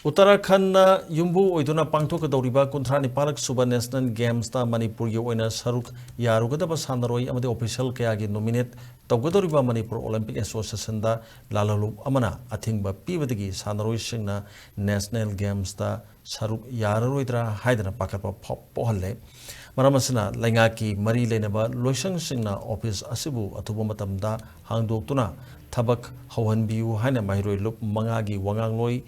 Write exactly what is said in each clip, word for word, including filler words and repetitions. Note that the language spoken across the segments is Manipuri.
ꯎꯠꯇꯔꯥꯈꯟꯗ ꯌꯨꯝꯕꯨ ꯑꯣꯏꯗꯨꯅ ꯄꯥꯡꯊꯣꯛꯀꯗꯧꯔꯤꯕ ꯀꯨꯟꯊ꯭ꯔꯥ ꯅꯤꯄꯥꯜꯂꯛ ꯁꯨꯕ ꯅꯦꯁꯅꯦꯜ ꯒꯦꯝꯁꯇ ꯃꯅꯤꯄꯨꯔꯒꯤ ꯑꯣꯏꯅ ꯁꯔꯨꯛ ꯌꯥꯔꯨꯒꯗꯕ ꯁꯥꯟꯅꯔꯣꯏ ꯑꯃꯗꯤ ꯑꯣꯐꯤꯁꯤꯌꯦꯜ ꯀꯌꯥꯒꯤ ꯅꯣꯃꯤꯅꯦꯠ ꯇꯧꯒꯗꯧꯔꯤꯕ ꯃꯅꯤꯄꯨꯔ ꯑꯣꯂꯤꯝꯄꯤꯛ ꯑꯦꯁꯣꯁꯤꯌꯦꯁꯟꯗ ꯂꯥꯜꯍꯧꯂꯨꯞ ꯑꯃꯅ ꯑꯊꯤꯡꯕ ꯄꯤꯕꯗꯒꯤ ꯁꯥꯟꯅꯔꯣꯏꯁꯤꯡꯅ ꯅꯦꯁꯅꯦꯜ ꯒꯦꯝꯁꯇ ꯁꯔꯨꯛ ꯌꯥꯔꯔꯣꯏꯗ꯭ꯔꯥ ꯍꯥꯏꯗꯅ ꯄꯥꯈꯠꯄ ꯐꯥꯎ-, ꯄꯣꯛꯍꯜꯂꯦ꯫ ꯃꯔꯝ ꯑꯁꯤꯅ ꯂꯩꯉꯥꯛꯀꯤ ꯃꯔꯤ ꯂꯩꯅꯕ ꯂꯣꯏꯁꯪꯁꯤꯡꯅ ꯑꯣꯐꯤꯁ ꯑꯁꯤꯕꯨ ꯑꯊꯨꯕ ꯃꯇꯝꯗ ꯍꯥꯡꯗꯣꯛꯇꯨꯅ ꯊꯕꯛ ꯍꯧꯍꯟꯕꯤꯌꯨ ꯍꯥꯏꯅ ꯃꯍꯩꯔꯣꯏ ꯂꯨꯞ ꯃꯉꯥꯒꯤ ꯋꯥꯉꯥꯡꯂꯣꯏ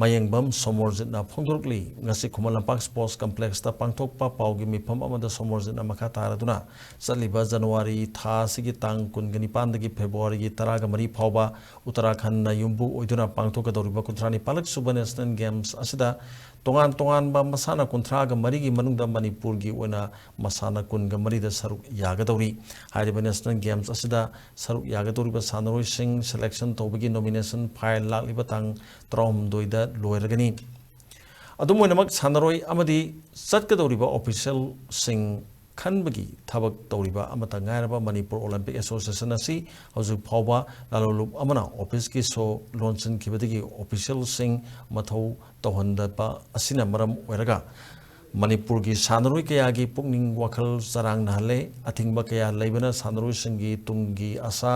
ꯃꯌꯦꯡꯕꯝ ꯁꯣꯃꯣꯔꯖꯤꯠꯅ ꯐꯣꯡꯗꯣꯔꯛꯂꯤ꯫ ꯉꯁꯤ ꯈꯨꯃꯟ ꯂꯝꯄꯥꯛ ꯁ꯭ꯄꯣꯔꯠꯁ ꯀꯝꯄ꯭ꯂꯦꯛꯁꯇ ꯄꯥꯡꯊꯣꯛꯄ ꯄꯥꯎꯒꯤ ꯃꯤꯐꯝ ꯑꯃꯗ ꯁꯣꯃꯣꯔꯖꯤꯠꯅ ꯃꯈꯥ ꯇꯥꯔꯗꯨꯅ, ꯆꯠꯂꯤꯕ ꯖꯅꯋꯥꯔꯤ ꯊꯥ ꯑꯁꯤꯒꯤ ꯇꯥꯡ ꯀꯨꯟꯒ ꯅꯤꯄꯥꯟꯗꯒꯤ ꯐꯦꯕ꯭ꯔꯨꯋꯥꯔꯤꯒꯤ ꯇꯔꯥꯒ ꯃꯔꯤ ꯐꯥꯎꯕ ꯎꯠꯇꯔꯥꯈꯟꯗ ꯌꯨꯝꯕꯨ ꯑꯣꯏꯗꯨꯅ ꯄꯥꯡꯊꯣꯛꯀꯗꯧꯔꯤꯕ ꯀꯨꯟꯊ꯭ꯔꯥ ꯅꯤꯄꯥꯜꯂꯛ ꯁꯨꯕ ꯅꯦꯁꯅꯦꯜ ꯒꯦꯝꯁ ꯑꯁꯤꯗ ꯇꯣꯉꯥꯟ ꯇꯣꯉꯥꯟꯕ ꯃꯁꯥꯟꯅ ꯀꯨꯟꯊ꯭ꯔꯥꯒ ꯃꯔꯤꯒꯤ ꯃꯅꯨꯡꯗ ꯃꯅꯤꯄꯨꯔꯒꯤ ꯑꯣꯏꯅ ꯃꯁꯥꯟꯅ ꯀꯨꯟꯒ ꯃꯔꯤꯗ ꯁꯔꯨꯛ ꯌꯥꯒꯗꯧꯔꯤ꯫ ꯍꯥꯏꯔꯤꯕ ꯅꯦꯁꯅꯦꯜ ꯒꯦꯝꯁ ꯑꯁꯤꯗ ꯁꯔꯨꯛ ꯌꯥꯒꯗꯧꯔꯤꯕ ꯁꯥꯟꯅꯔꯣꯏꯁꯤꯡ ꯁꯦꯂꯦꯛꯁꯟ ꯇꯧꯕꯒꯤ ꯅꯣꯃꯤꯅꯦꯁꯟ ꯐꯥꯏꯜ ꯂꯥꯛꯂꯤꯕ ꯇꯥꯡ ꯇꯔꯥꯍꯨꯝꯗꯣꯏꯗ ꯂꯣꯏꯔꯒꯅꯤ꯫ ꯑꯗꯨꯝ ꯑꯣꯏꯅꯃꯛ, ꯁꯥꯟꯅꯔꯣꯏ ꯑꯃꯗꯤ ꯆꯠꯀꯗꯧꯔꯤꯕ ꯑꯣꯐꯤꯁꯤꯌꯦꯜꯁꯤꯡ ꯈꯟꯕꯒꯤ ꯊꯕꯛ ꯇꯧꯔꯤꯕ ꯑꯃꯠꯇ ꯉꯥꯏꯔꯕ ꯃꯅꯤꯄꯨꯔ ꯑꯣꯂꯤꯝꯄꯤꯛ ꯑꯦꯁꯣꯁꯤꯌꯦꯁꯟ ꯑꯁꯤ ꯍꯧꯖꯤꯛ ꯐꯥꯎꯕ ꯂꯥꯂꯣꯡꯂꯨꯞ ꯑꯃꯅ ꯑꯣꯐꯤꯁꯀꯤ ꯁꯣ ꯂꯣꯟꯁꯤꯟꯈꯤꯕꯗꯒꯤ ꯑꯣꯐꯤꯁꯤꯌꯦꯜꯁꯤꯡ ꯃꯊꯧ ꯇꯧꯍꯟꯗꯕ ꯑꯁꯤꯅ ꯃꯔꯝ ꯑꯣꯏꯔꯒ ꯃꯅꯤꯄꯨꯔꯒꯤ ꯁꯥꯟꯅꯔꯣꯏ ꯀꯌꯥꯒꯤ ꯄꯨꯛꯅꯤꯡ ꯋꯥꯈꯜ ꯆꯔꯥꯡꯅꯍꯜꯂꯦ꯫ ꯑꯊꯤꯡꯕ ꯀꯌꯥ ꯂꯩꯕꯅ ꯁꯥꯟꯅꯔꯣꯏꯁꯤꯡꯒꯤ ꯇꯨꯡꯒꯤ ꯑꯥꯁꯥ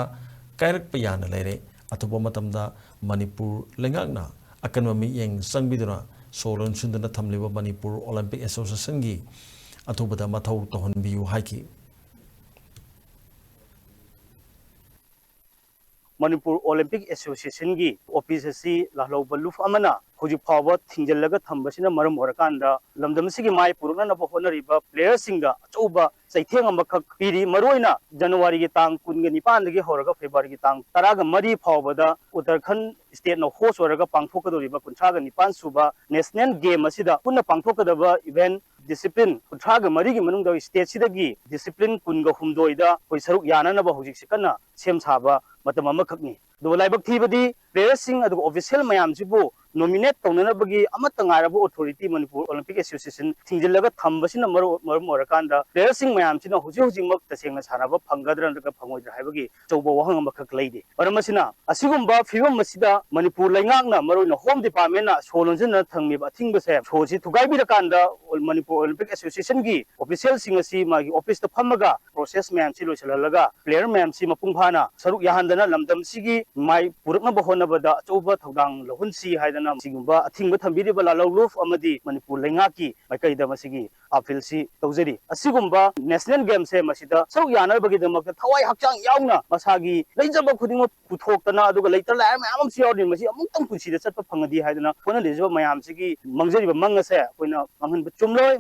ꯀꯥꯏꯔꯛꯄ ꯌꯥꯅ ꯂꯩꯔꯦ꯫ ꯑꯊꯨꯕ ꯃꯇꯝꯗ ꯃꯅꯤꯄꯨꯔ ꯂꯩꯉꯥꯛꯅ ꯑꯀꯟꯕ ꯃꯤꯠꯌꯦꯡ ꯆꯪꯕꯤꯗꯨꯅ ꯁꯣ ꯂꯣꯟꯁꯤꯟꯗꯨꯅ ꯊꯝꯂꯤꯕ ꯃꯅꯤꯄꯨꯔ ꯑꯣꯂꯤꯝꯄꯤꯛ ꯑꯦꯁꯣꯁꯤꯌꯦꯁꯟꯒꯤ ꯑꯊꯨꯕꯗ ꯃꯊꯧ ꯇꯧꯍꯟꯕꯤꯌꯨ ꯍꯥꯏꯈꯤ꯫ ꯃꯅꯤꯄꯨꯔ ꯑꯣꯂꯤꯝꯄꯤꯛ ꯑꯦꯁꯣꯁꯤꯌꯦꯁꯟꯒꯤ ꯑꯣꯐꯤꯁ ꯑꯁꯤ ꯂꯥꯜꯍꯧꯕ ꯂꯨꯞ ꯑꯃꯅ ꯍꯧꯖꯤꯛ ꯐꯥꯎꯕ ꯊꯤꯡꯖꯤꯜꯂꯒ ꯊꯝꯕꯁꯤꯅ ꯃꯔꯝ ꯑꯣꯏꯔꯀꯥꯟꯗ, ꯂꯝꯗꯝ ꯑꯁꯤꯒꯤ ꯃꯥꯏ ꯄꯨꯔꯛꯅꯅꯕ ꯍꯣꯠꯅꯔꯤꯕ ꯄ꯭ꯂꯦꯌꯔꯁꯤꯡꯗ ꯑꯆꯧꯕ ꯆꯩꯊꯦꯡ ꯑꯃꯈꯛ ꯄꯤꯔꯤ꯫ ꯃꯔꯨꯑꯣꯏꯅ ꯖꯅꯋꯥꯔꯤꯒꯤ ꯇꯥꯡ ꯀꯨꯟꯒ ꯅꯤꯄꯥꯟꯗꯒꯤ ꯍꯧꯔꯒ ꯐꯦꯕ꯭ꯔꯨꯋꯥꯔꯤꯒꯤ ꯇꯥꯡ ꯇꯔꯥꯒ ꯃꯔꯤ ꯐꯥꯎꯕꯗ ꯎꯠꯇꯔꯈꯟ ꯁ꯭ꯇꯦꯠꯅ ꯍꯣꯁ ꯑꯣꯏꯔꯒ ꯄꯥꯡꯊꯣꯛꯀꯗꯧꯔꯤꯕ ꯀꯨꯟꯊ꯭ꯔꯥꯒ ꯅꯤꯄꯥꯟ ꯁꯨꯕ ꯅꯦꯁꯅꯦꯜ ꯒꯦꯝ ꯑꯁꯤꯗ ꯄꯨꯟꯅ ꯄꯥꯡꯊꯣꯛꯀꯗꯕ ꯏꯚꯦꯟꯠ ꯗꯤꯁꯤꯄ꯭ꯂꯤꯟ ꯀꯨꯟꯊ꯭ꯔꯥꯒ ꯃꯔꯤꯒꯤ ꯃꯅꯨꯡꯗ ꯁ꯭ꯇꯦꯠꯁꯤꯗꯒꯤ ꯗꯤꯁꯤꯄ꯭ꯂꯤꯟ ꯀꯨꯟꯒ ꯍꯨꯝꯗꯣꯏꯗ ꯑꯩꯈꯣꯏ ꯁꯔꯨꯛ ꯌꯥꯅꯅꯕ ꯍꯧꯖꯤꯛꯁꯦ ꯀꯟꯅ ꯁꯦꯝ ꯁꯥꯕ ꯃꯇꯝ ꯑꯃꯈꯛꯅꯤ꯫ ꯑꯗꯨꯕꯨ ꯂꯥꯏꯕꯛ ꯊꯤꯕꯗꯤ, ꯄ꯭ꯂꯦꯌꯔꯁꯤꯡ ꯑꯗꯨꯒ ꯑꯣꯐꯤꯁꯤꯌꯦꯜ ꯃꯌꯥꯝꯁꯤꯕꯨ ꯅꯣꯃꯤꯅꯦꯠ ꯇꯧꯅꯅꯕꯒꯤ ꯑꯃꯠꯇ ꯉꯥꯏꯔꯕ ꯑꯣꯊꯣꯔꯤꯇꯤ ꯃꯅꯤꯄꯨꯔ ꯑꯣꯂꯤꯝꯄꯤꯛ ꯑꯦꯁꯣꯁꯤꯌꯦꯁꯟ ꯊꯤꯡꯖꯤꯜꯂꯒ ꯊꯝꯕꯁꯤꯅ ꯃꯔꯨ-, ꯃꯔꯝ ꯑꯣꯏꯔꯀꯥꯟꯗ ꯄ꯭ꯂꯦꯌꯔꯁꯤꯡ ꯃꯌꯥꯝꯁꯤꯅ ꯍꯧꯖꯤꯛ ꯍꯧꯖꯤꯛꯃꯛ ꯇꯁꯦꯡꯅ ꯁꯥꯟꯅꯕ ꯐꯪꯒꯗ꯭ꯔꯥ ꯅꯠꯇ꯭ꯔꯒ ꯐꯪꯉꯣꯏꯗ꯭ꯔꯥ ꯍꯥꯏꯕꯒꯤ ꯑꯆꯧꯕ ꯋꯥꯍꯪ ꯑꯃꯈꯛ ꯂꯩꯔꯤ꯫ ꯃꯔꯝ ꯑꯁꯤꯅ, ꯑꯁꯤꯒꯨꯝꯕ ꯐꯤꯕꯝ ꯑꯁꯤꯗ ꯃꯅꯤꯄꯨꯔ ꯂꯩꯉꯥꯛꯅ, ꯃꯔꯨꯑꯣꯏꯅ ꯍꯣꯝ ꯗꯤꯄꯥꯔꯠꯃꯦꯟꯅ ꯁꯣ ꯂꯣꯟꯁꯤꯟꯗꯨꯅ ꯊꯝꯃꯤꯕ ꯑꯊꯤꯡꯕꯁꯦ, ꯁꯣꯁꯤ ꯊꯨꯒꯥꯏꯕꯤꯔꯀꯥꯟꯗ ꯃꯅꯤꯄꯨꯔ ꯑꯣꯂꯤꯝꯄꯤꯛ ꯑꯦꯁꯣꯁꯤꯌꯦꯁꯟꯒꯤ ꯑꯣꯐꯤꯁꯤꯌꯦꯜꯁꯤꯡ ꯑꯁꯤ ꯃꯥꯒꯤ ꯑꯣꯐꯤꯁꯇ ꯐꯝꯃꯒ ꯄ꯭ꯔꯣꯁꯦꯁ ꯃꯌꯥꯝꯁꯤ ꯂꯣꯏꯁꯤꯜꯍꯜꯂꯒ ꯄ꯭ꯂꯦꯌꯔ ꯃꯌꯥꯝꯁꯤ ꯃꯄꯨꯡ ꯐꯥꯅ ꯁꯔꯨꯛ ꯌꯥꯍꯟꯗꯅ ꯂꯝꯗꯝꯁꯤꯒꯤ ꯃꯥꯏ ꯄꯨꯔꯛꯅꯕ ꯍꯣꯠꯅꯕꯗ ꯑꯆꯧꯕ ꯊꯧꯗꯥꯡ ꯂꯧꯍꯟꯁꯤ ꯍꯥꯏꯗꯅ ꯁꯤꯒꯨꯝꯕ ꯑꯊꯤꯡꯕ ꯊꯝꯕꯤꯔꯤꯕ ꯂꯥꯜꯍꯧꯂꯨꯞ ꯑꯃꯗꯤ ꯃꯅꯤꯄꯨꯔ ꯂꯩꯉꯥꯛꯀꯤ ꯃꯥꯏꯀꯩꯗ ꯃꯁꯤꯒꯤ ꯑꯄꯤꯜꯁꯤ ꯇꯧꯖꯔꯤ꯫ ꯑꯁꯤꯒꯨꯝꯕ ꯅꯦꯁꯅꯦꯜ ꯒꯦꯝꯁꯦ ꯃꯁꯤꯗ ꯁꯔꯨꯛ ꯌꯥꯅꯕꯒꯤꯗꯃꯛꯇ ꯊꯋꯥꯏ ꯍꯛꯆꯥꯡ ꯌꯥꯎꯅ ꯃꯁꯥꯒꯤ ꯂꯩꯖꯕ ꯈꯨꯗꯤꯡꯃꯛ ꯄꯨꯊꯣꯛꯇꯅ, ꯑꯗꯨꯒ ꯂꯩꯇ ꯂꯥꯏꯔ ꯃꯌꯥꯝ ꯑꯃꯁꯨ ꯌꯥꯎꯔꯤ, ꯃꯁꯤ ꯑꯃꯨꯛꯇꯪ ꯄꯨꯟꯁꯤꯗ ꯆꯠꯄ ꯐꯪꯉꯗꯤ ꯍꯥꯏꯗꯅ ꯍꯣꯠꯅꯔꯤꯕ ꯃꯌꯥꯝꯁꯤꯒꯤ ꯃꯥꯡꯖꯔꯤꯕ ꯃꯪ ꯑꯁꯦ ꯑꯩꯈꯣꯏꯅ ꯃꯥꯡꯍꯟꯕ ꯆꯨꯝꯂꯣꯏ꯫